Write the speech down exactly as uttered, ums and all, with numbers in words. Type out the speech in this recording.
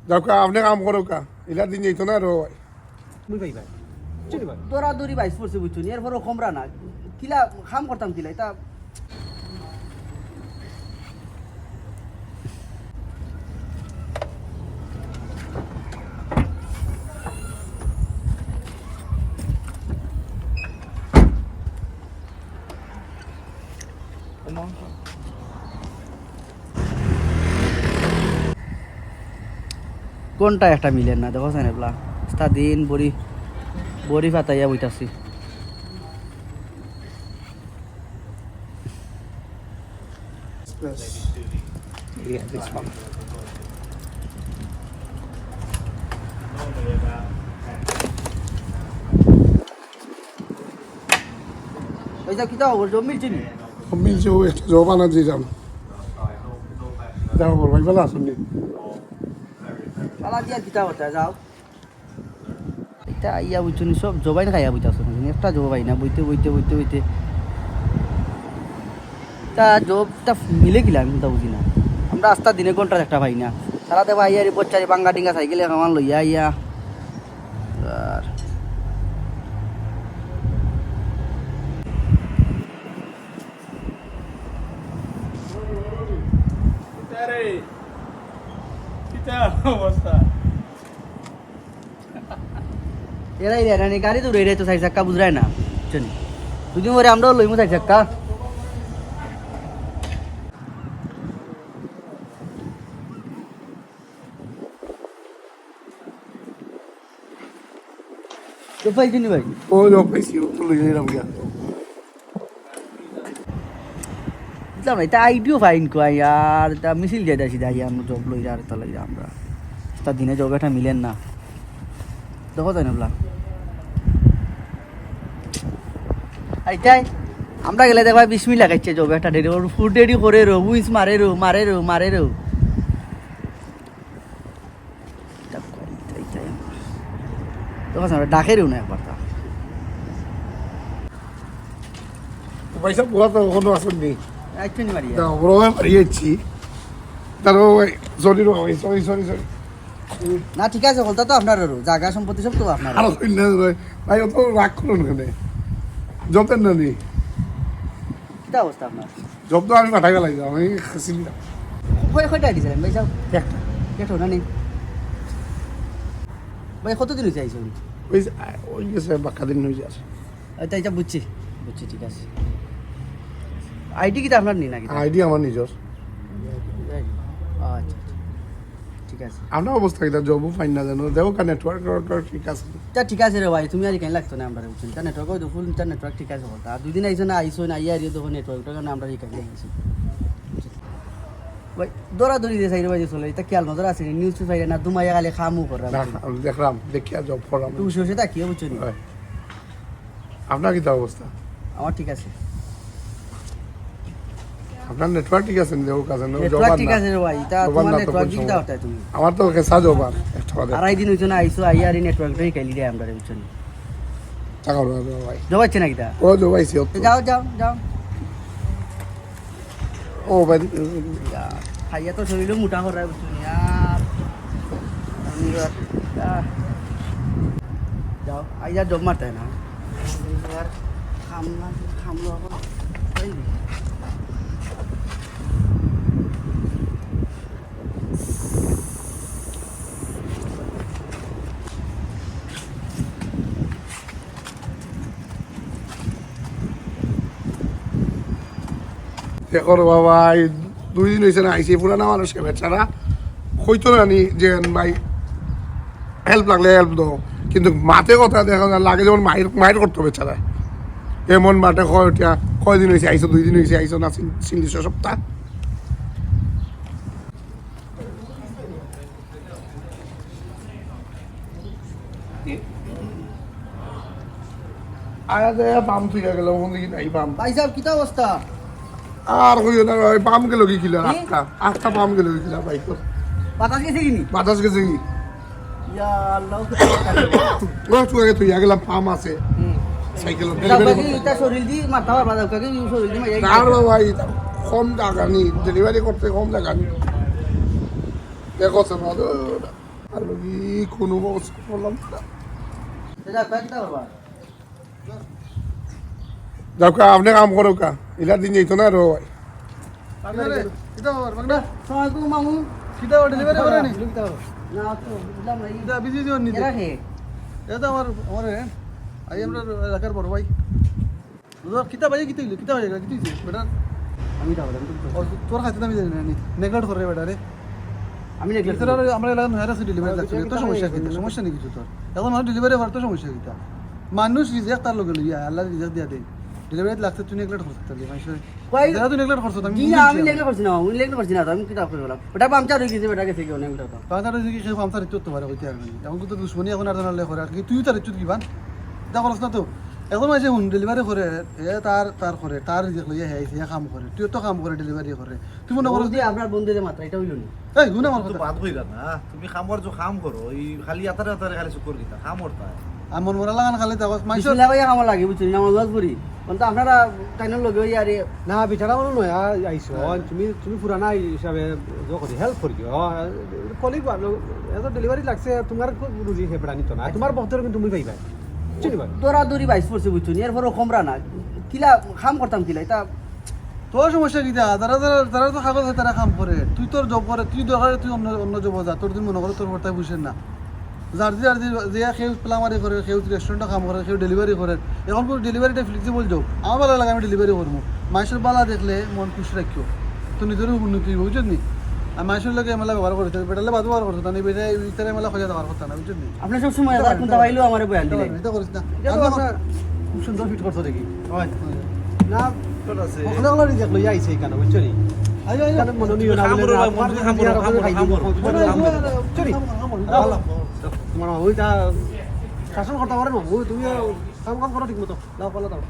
যাউক্কা, আপনে কাম করউক্কা। ইলা দিন যাইতো না রে ভাই। মুই ভাই ভাই। চলি ভাই। দৌড়াদৌড়ি বাইশ পড়ছে, বুঝছো নি? এরপরও কমরা না। কিলা কাম করতাম কিলা? ইতা কোনটা একটা মিলের না, দেখো সাইন এবলা। সারা দিন বড়ি, বড়ি ফাতাইয়া বইতাছি। Yeah, this one. ওই যে কিতা খবর, জব মিলছে নি? মিলছে, ও একটা জব আনা দিলাম। কিতা খবর ভাই, ভালা আছইন নি? ভালা দিয়া কিতা করতে যাও? ইতা আইয়া বুঝছো নি, সব জবাইন খাইয়া বইতাছে না, একটা জবাই না, বইতে, বইতে, বইতে, বইতে। তা জবটা মিলে কিলা, আমি তো বুঝি না। আমরা আস্তা দিনে ঘন্টা একটা পাই না। তারা দেখো আইয়া রে বচ্চারি বাঙ্গা ডিঙ্গা সাইকেলে সামান লইয়া আইয়া। আর কিতা রে? কিতা অবস্থা? এরাই রে, এরাই গাড়ি দূরে রে, তো চাইর চাক্কা বুঝরায় না, বুঝছো নি? দুদিন পরে আমরাও লইমু চাইর চাক্কা। তো পাইছি নি ভাই? ও, ও পাইছি, ও তো লই যাইলাম গিয়া। বুঝলাম না, এটা আইডিও ফাইন কয় আর এটা মিছিল যাইতা সিধা আইয়া আমরা জব লইরা আর তা লইরা আমরা। তা দিনে জব একটা মিলেন না। দেখো তাই না বলা। আর এটাই আমরা গেলে দেখবা বিশ মিনিট লাগাইছে জব একটা ডেডি, ওর ফুড ডেডি করে রো, উইন্স মারে রো, মারে রো, মারে রো। এটা কই, এটা, এটা। দেখো না, ডাকেরও না একবার তা। ভাই সাহেব, ওরা তো ওখানে আসেননি। আইছেন নি বাড়ি? না, ওরা ওই বাড়ি যাচ্ছি। তারপর ওই, সরি রে ভাই, সরি, সরি, সরি। না, ঠিক আছে, হলতা তো আপনার আরো। জায়গা সম্পত্তি সব তো আপনার। আরো কই না রে ভাই। ভাই, অত রাগ করুন কেন? জব দেন না নি? কিতা অবস্থা আপনার? জব তো আমি পাঠাই গেলাই, আমি চিনি না। কয়, কয়টা আইডি চালান ভাই সাহেব? একটা। একটা না নি? ভাই, কতদিন হইছে আইছেন? ওই যে, আ, ওই গেছে বাক্কা দিন হয়ে যার। আচ্ছা, আচ্ছা, বুঝছি। বুঝছি, ঠিক আছে। আইডি কিতা আপনার নি নাকি? আইডি আমার নিজর। আচ্ছা, আচ্ছা। ঠিক আছে। আপনার অবস্থা কিতা? জবও পাই না জানো। দেখো কা নেটওয়ার্ক, নেটওয়ার্ক ঠিক আছে। তা ঠিক আছে রে ভাই, তুমি আর এখানে লাগতো না আমরা, বুঝছো? তা নেটওয়ার্ক ওই তো ফুল, তা নেটওয়ার্ক ঠিক আছে বলতা। আর দুই দিন আইছো না, আইছো না, আইয়া আরিও দেখো নেটওয়ার্ক, তখন আমরা এখানে আইছি। ভাই, দৌড়াদৌড়ি যে সাইডে বাজে চলে, এটা খেয়াল নজর আছে নি? নিউজ তো সাইডে না, দুমাইয়া খালি খামু কররা, না, বুঝছো? আমি দেখলাম, দেখিয়া জব করলাম। একটু উশে উশে তাকিও, বুঝছো নি? হয়। আপনার কিতা অবস্থা? আমার ঠিক আছে। আপনার নেটওয়ার্ক ঠিক আছে নি? দেখো কাছে, না, নেটওয়ার্ক জবার ঠিক না। আছে রে ভাই, তা জবার তোমার না তো নেটওয়ার্ক কোন দিকটা সময়। হঠাৎ তুমি? আমার তো কেসা জবার, একটা বাদে। আড়াই দিন হইছে না, আইছো, আইয়া আর এই নেটওয়ার্কটাই কাইলি দেয় আমরা, বুঝছো নি? টাকা উড়া দেবো ভাই। জবাইছে না কিতা? ও জবাইছে, ও তো। তো যাও, যাও, যাও। ও ভাই। ইয়া, খাইয়া তো শরীরও মোটা করায়, বুঝছো নি? আর আমি আর, আহ, যাও, আইয়া জব মারতে না। আর খাম না, খাম না এখন। এই। দেখো রে বাবা, এই দুই দিন হইছে না আইছি, পুরানা মানুষ কে বেচারা কইতো না নি যে ভাই হেল্প লাগলে হেল্প দাও, কিন্তু মাতে কথা দেখা যায় লাগে যেমন মাইর, মাইর করতো বেচারা। এমন মাঠে কয় উঠিয়া, কয়দিন হইছে আইছো, দুই দিন হইছে আইছো না, চিন-, চিনলিশ সপ্তাহ। আয়া যায় পাম তুই গেল, কোন দিকে নাই পাম। ভাই সাহেব, কিতা অবস্থা? আর কইও না ভাই, পাম গেল কি কিলা? কি? আটটা, আটটা পাম গেল কি কিলা ভাই? বাতাস গেছে কি নি? বাতাস গেছে কি? ইয়া আল্লাহ। ও, তুই আগে তুই আগে পাম আছে। হুম। সাইকেল। যাও, বাকি এটা শরীর দি মাথা আর বাজাও, কাকে ইউ শরীর দি মাইয়া আর বাবা, এটা কম জাগা নি, ডেলিভারি করতে কম জাগা নি। দেখো, সব ভালো। আর কি কোনো ব্যবস্থা করলাম না। যাও কা, আপনে কাম করো কা, ইলা দিন যাইতো না রে ভাই। কিতা রে? কিতা খবর, বাগনা? সালাম আলাইকুম মামু। কিতা খবর, ডেলিভারি করে নি? না তো, বুঝলাম না, এই কিতা বিজি জীবন নিতে? এরা কে? এটা আমার, আমার friend। আই আমরা এলাকার বড় ভাই। বুঝলো? কিতা ভাই, কিতা হইলো? কিতা ভাই, কিতা হইছে? বেটা, আমি তো আবার, আমি তো ও, তোর কাছে তো আমি জানি না, নি। Neglect করে বেটা রে। আমি neglect করি। আমরা এলাকার নয়া আছে, ডেলিভারি লাগছে। তো সমস্যা কিতা? সমস্যা নেই কিছু তোর। এখন মানুষ ডেলিভারি করে তো সমস্যা কিতা? মানুষ রিজেক্ট তার লগে লইয়া, আল্লাহ রিজেক্ট দিয়া দেয়। ডেলিভারি লাগছে, তুই neglect করতে পারলি, মানুষের কই? যারা তুই neglect করছো, আমি জি, বুঝছি না, আমি আমি। Neglect করছি না, আমি neglect করছি না, তো আমি কিতা করলাম? ওটা পাংচার হয়ে গেছে, বেটা গেছে কি অনেক বেটা। পাংচার হয়ে গেছে কি, সে পাংচার ইচ্ছুক তো পারে, কইতে পারবে না। এখন তো দুশমনি এখন আর জানালে করে, আর কি তুই তার ইচ্ছুক কিবান? তা করছ না তো। এখন মাঝে হুন, ডেলিভারি করে, এ তার, তার করে, তার রিজেক্ট লইয়া হে আইছে, হে কাম করে, তুই তো কাম করে, ডেলিভারি করে। তুই মনে করো বন্ধু, আপনার বন্ধু যে মাত্রা, এটা হইল না। এই, হুন আমার তো কথা। বাদ কইরা না, তুমি কামর যে কাম করো, এই খালি আতারে আতারে খালি শুকর দিতা, কাম করতা। আর মন মরা লাগান খালি তাকস, মাইসর বিসমিল্লাহ ভাইয়া কামর লাগে, বুঝছেন না, আমার লস করি। কারণ তো আপনারা তাইনর লগে ওই আরে না, বেচারা মানুষ নয়া আইছো, হ্যাঁ। তুমি, তুমি পুরানা হিসাবে ইয়ে করি, হেল্প করি দিও। কলিগ ভালো, এত ডেলিভারি লাগছে, তোমার রুজি হে বেড়া নিত না, তোমার বহতর কিন্তু তুমি পাইবা। চিনি ভাই। দৌড়াদৌড়ি বাইশ পড়ছে, বুঝছো নি? এরপরও কমরা না। কিলা কাম করতাম কিলা, এটা তোর সমস্যা কিতা? যারা, যারা, যারা তো কাগজ আছে, তারা কাম করে। তুই তোর জব করে, তুই দরকারে তুই অন্য, অন্য জব যা। তোর যদি মনে করে তোর পড়তায় বুঝে না। যার যে, যার যে, যে কেউ প্লামারি করে, কেউ রেস্টুরেন্টে কাম করে, কেউ ডেলিভারি করে। এখন পুরো ডেলিভারিটা ফ্লেক্সিবল জব। আমার ভালা লাগে, আমি ডেলিভারি করমু। মাইসর ভালা দেখলে মন খুশ রাখিও। তো নিজেরও উন্নতি হইব, বুঝছস নি? আর মাইসর লগে এমএলএ ব্যবহার করে, বেটালে বাদ ব্যবহার করতে, তাহলে বেটা এই ভিতরে এমএলএ খোঁজা ব্যবহার করতে না, বুঝছস নি? আপনার সব সময় এটা আবার পারেন, কোনটা এটা পাইলেও আমারে বয়ান এটা দিলেন। পারেন, এটা করিস না। এটা তো আর আপনার খুব সুন্দর ফিট করছো দেখি। হয়। না, ঠিক আছে। হকলে হকলে রিজেক্ট লইয়া আইছে এখানে, বুঝছো নি? আইও, আইও। এখানে মনে নিও না, কাম বলে করো না, ভাই, তোমার মন দিয়ে কাম করো, কাম করো, কাম করো, কাম করো। বুঝছো নি? কাম করো, কাম করো। তোমার মামু এটা শাসন করতে পারে না, মামু, তুমি কাম কাম করো ঠিক মতো। লাও, পালা দাও।